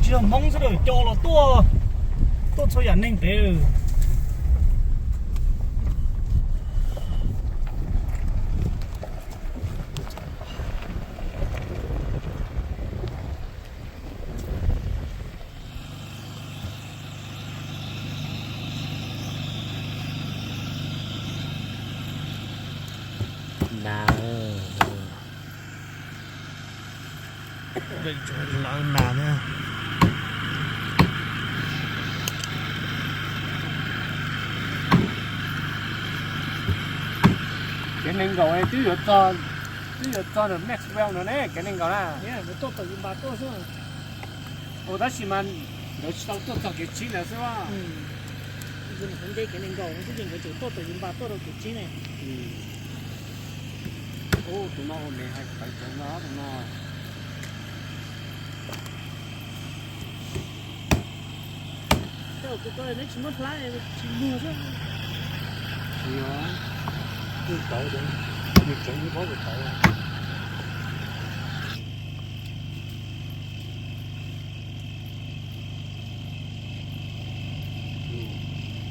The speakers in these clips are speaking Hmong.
Tsis yog Hmoob xwb, co los tuaj, tuaj txhua yam neeg pem. Nas, lawv nas thiab. Kev nees nkaum twb yuav txog, twb yuav txog Maxwell no ne, kev nees nkaum na. Tab sis mas nkawd tsis tau tuaj txog kev tsib ntawd xwb. Nce kev nees nkaum no xwb ces nkawd tseem tuaj tawm yus npas tuaj rau kev tsib ne. Tus no ua me hais tawv tawv no tus no. Tej zaum kuv ko neb tsis muab hlab tsis muag xwb. Tsis yog, twb tawv, nws tseev ib pob kuj tawv.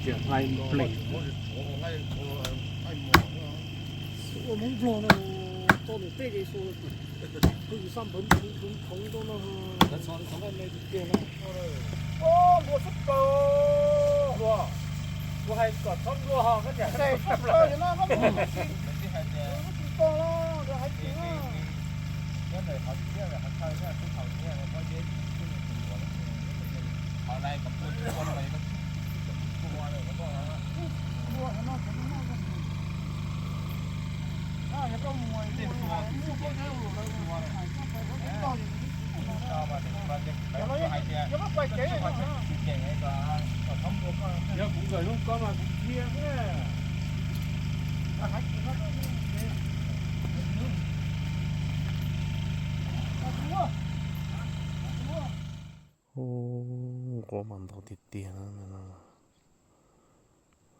Tsis hlais nplees. Ua Hmoob Nplog no, tso nws tej ces xu, pw xa npawv npawv khoov rau no. Nplua xwb plaws. Kuv hais kom txhob nplua ho koj niam. Tsis tau no, koj mus tsis tau no, hais tias Yog kuv nkawd zoo ko mas kuv qhia xwb. Ub, nquab mas ntau tiag tiag.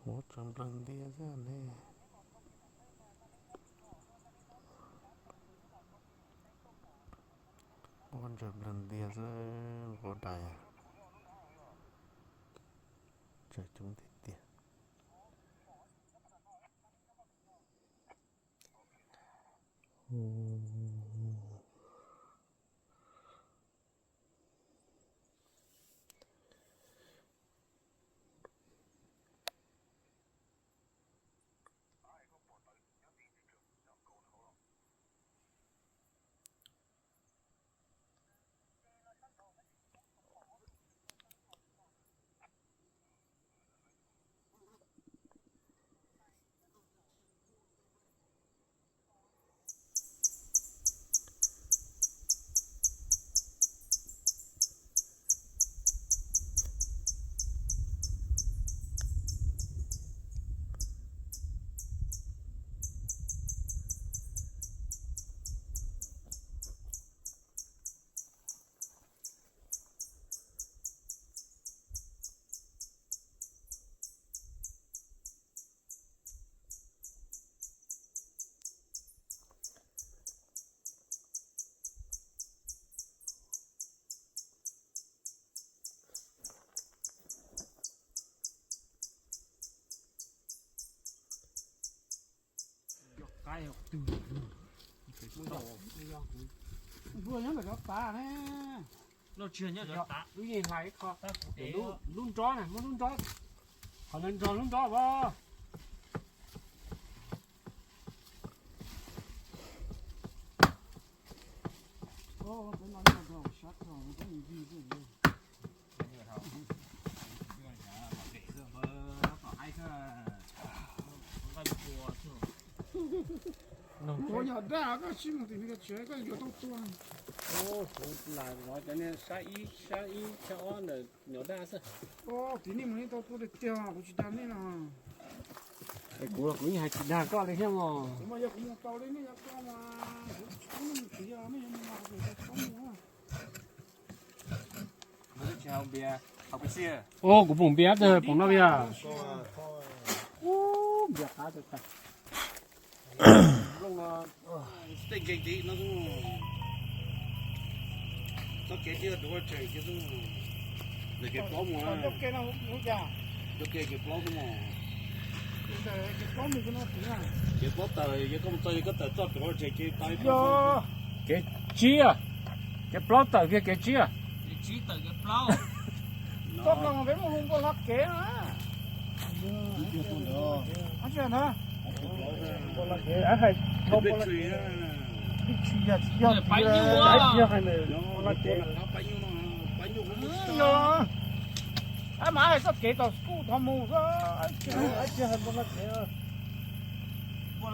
Nquab tsawv nplawg ntias xwb ne. Nquab tsawv nplawg ntias xwb, nquab dais. Tsawv coob tiag tiag. Npua nyob ntawm cov tav ne. Lub yeej hlais ib qho. Lub nrob na, muab lub nrob, qhov ntawd nrog lub nrob as. Ua yog daj koj sib mus tim no koj yuav tau tua. Kuv lam zov cov niag sab ib sab ib sab ob ntawm nyuam daj xwb. Kuv tib neeg mus yeej tau tua tiag tiag, kuv tsis dag nej no. Kuv los kuv yeej hais tsis dag koj li thiab mog. Kuv mas yog kuv mus tau li nej cov ko mas kuv tsis paub nej mus txiv, yog nej yuav mus mas kuv tsis paub mus. Ua kuv pum npias tag pum no yog. Npias qab tag tag. Tej nkeeg tid no. Txoj kev thiaj rov qab tsem kiag xwb. Ntawm kev plaub mus na. Cov kev plaub xwb mas. Kev plaub tawm yog koj mus txog yog koj tawm txoj rov qab tsem ces tau ib plaub. Kev tsib, kev plaub tawm kiag kev tsib. Koj mloog peb mus hu Npauj Lag kev na. Npauj Lag kev, Npauj Lag kev, tsis yog, tsis yog, tsis yog hais Npauj Lag kev. Mas hais txoj kev tom school thov mus xwb, tsis hais Npauj Lag kev. Koj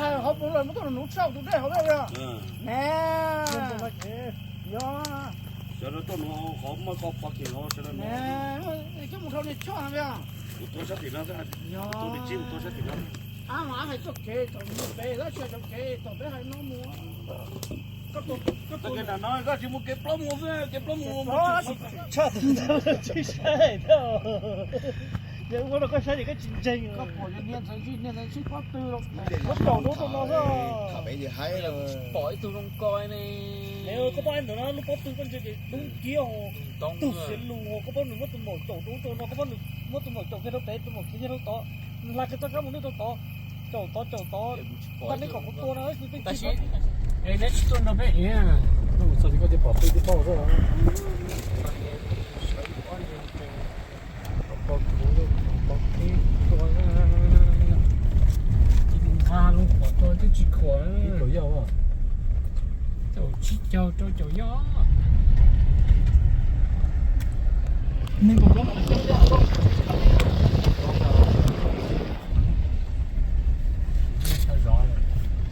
hais qhov mus lawm muab tuaj nuv tshaj tus dej hauv lawm. Ne, Npauj Lag kev, yog. Sawv daws tuaj nuv qhov muaj koj pov kev los sawv daws nuv. Coj mus rau niag choj na. Kuv tuaj sab tim no, kuv tuaj tim tsib, kuv tuaj sab tim no. Ab, mas hais txoj kev tom mus pem, lawv tsis yog txoj kev tom peb hais no mus. Txoj kev nram no koj tsis mus kev plaub mus xwb, kev plaub mus. Tshaj tus ntawd tsis saib, yog ua rau koj saib ces koj tsis ntseeg. Koj pom niag ntxhais, niag ntxhais sib pob tw, koj caum rau ub rau no xwb. Pom ib tug zoo ko ne. Koj pom ntawm no lub pob tw koj ntsia ces dub kiag, tug xiav lus, koj pom nws muab tus maum caum rau ub rau no, koj pom nws muab tus maum caum kiag rau pem, tus maum khiav kiag rau tod, nws hla kiag txoj kab mus nws rau tod, caum tod caum tod, tag neb kom kuv tua no. Neb tsis tuaj nrog peb ev, txog tsis koj tias pom pw tib pauj xwb. Nqa lub qhov rau twb tsis khuam. Caum tsib caug rau caum yoj.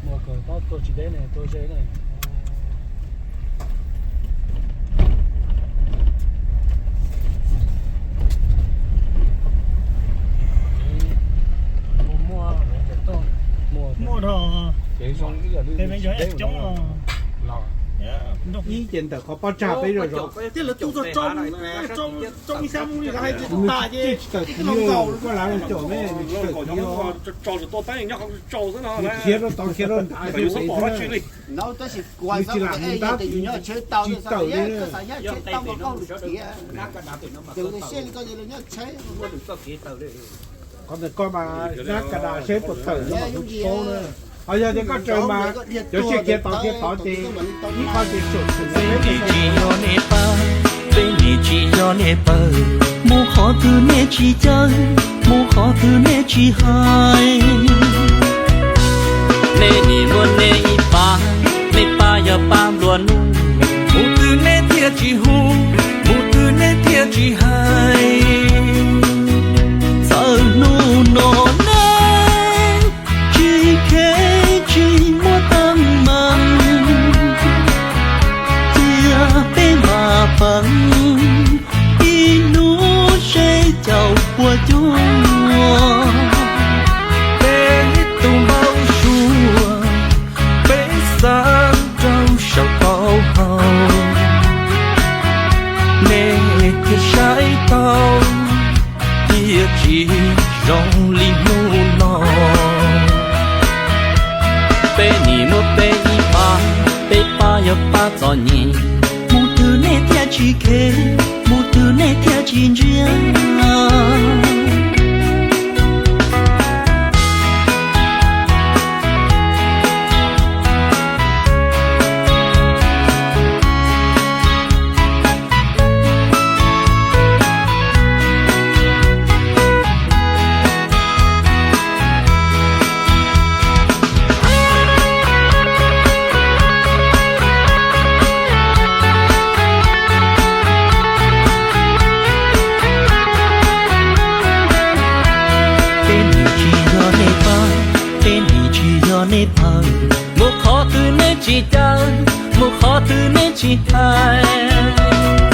Mus kom tau tua tsis deb ne, tua ze ne. Muaj dhau. Ib ces ntawm qhov pob tsag peb zom zaws. Thiab lawv tu txog tso, tso ib xyab mus li lawv hais tias tas ces tsis tawm kiv, koj lav caum ne, nws tsis tawm kiv os. Nws khiav rau tod khiav rau nrad xwb. Nws tsis lam mus ntab. Tsis tawm li. Qhov ntawm koj mas nab ka das seb puas tawm no mas kuv tsis paub na. Ho yog tias koj raws mas cov tsiaj khiav tod khiav tod ces ib qho ces tseem tseem. Peb nim tsis yog nej pab, peb nim tsis yog nej pawg, mus qhov twg nej tsis caw, mus qhov twg nej tsis hais. Nej nim muaj nej ib pab, nej pab yog pab nplua nuj, mus twg nej thiaj tsis hu, mus twg nej thiaj tsis hais. Txawm hnub no nej tsis kheev tsis muaj teeb meem, cia peb mam peem ib hnub seb caum puas cuag peb tus npau suav, peb xav rau saum taub hau, nej thiaj saib tau, thiaj tsis zoo li hnub no. Peb nim muaj peb ib pab, peb pab yog pab txom nyem, mus twg nej thiaj tsis kheev, mus twg nej thiaj tsis ntsia. Peb nim tsis yog nej pab, peb nim tsis yog nej pawg, mus qhov twg nej tsis caw, mus qhov twg nej tsis hais.